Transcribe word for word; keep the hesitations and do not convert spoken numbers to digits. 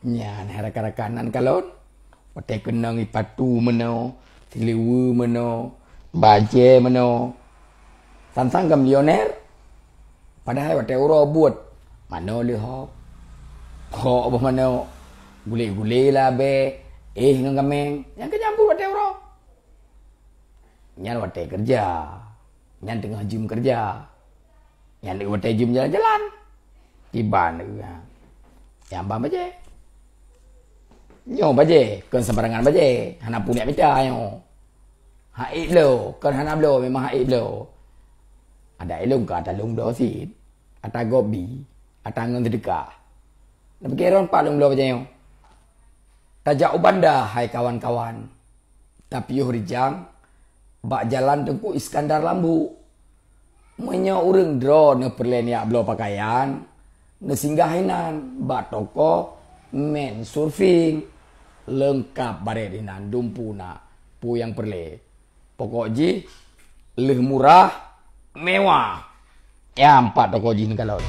Nyan hai rakan-rakan nan kalon. Watèe keunong ipatu meunoe, siliweue meunoe, bajèe meunoe. Sang-sang ka milioner. Padahai watèe uroe buet, manoe leuhop. Hok boh manoe, gulé-gulé labèe, éh ngon kaméng. Nyang ka nyambut watèe uroe. Nyan watèe keureuja. Nyan teungoh jeuem keureuja. Nyan watèe jeuem jalan-jalan. Kiban, nyang ban bajèe. Nyoe bajèe, kon sembarangan bajèe. Hana puléh mita nyoe. Hak ék bloe, kon hana bloe, memang hak ék bloe. Adak ilôn ka ata lôn bloe cit. Ata gob bi, ata ngon seudeukah. Neupike ron pat lôn bloe bajèe nyoe. Tajak u Banda hai kawan-kawan. Tapiôh rijang bak jalan Teungku Iskandar Lambuk. Meunyoe ureuëng droeneuh peureulée neujak bloe pakaian, neusinggah inan bak toko Men Surfing. Leungkab barét inan dumpeue na peue nyang peureulée. Pokok jih lheueh murah, mewah. Nyan pat toko jih neukalon.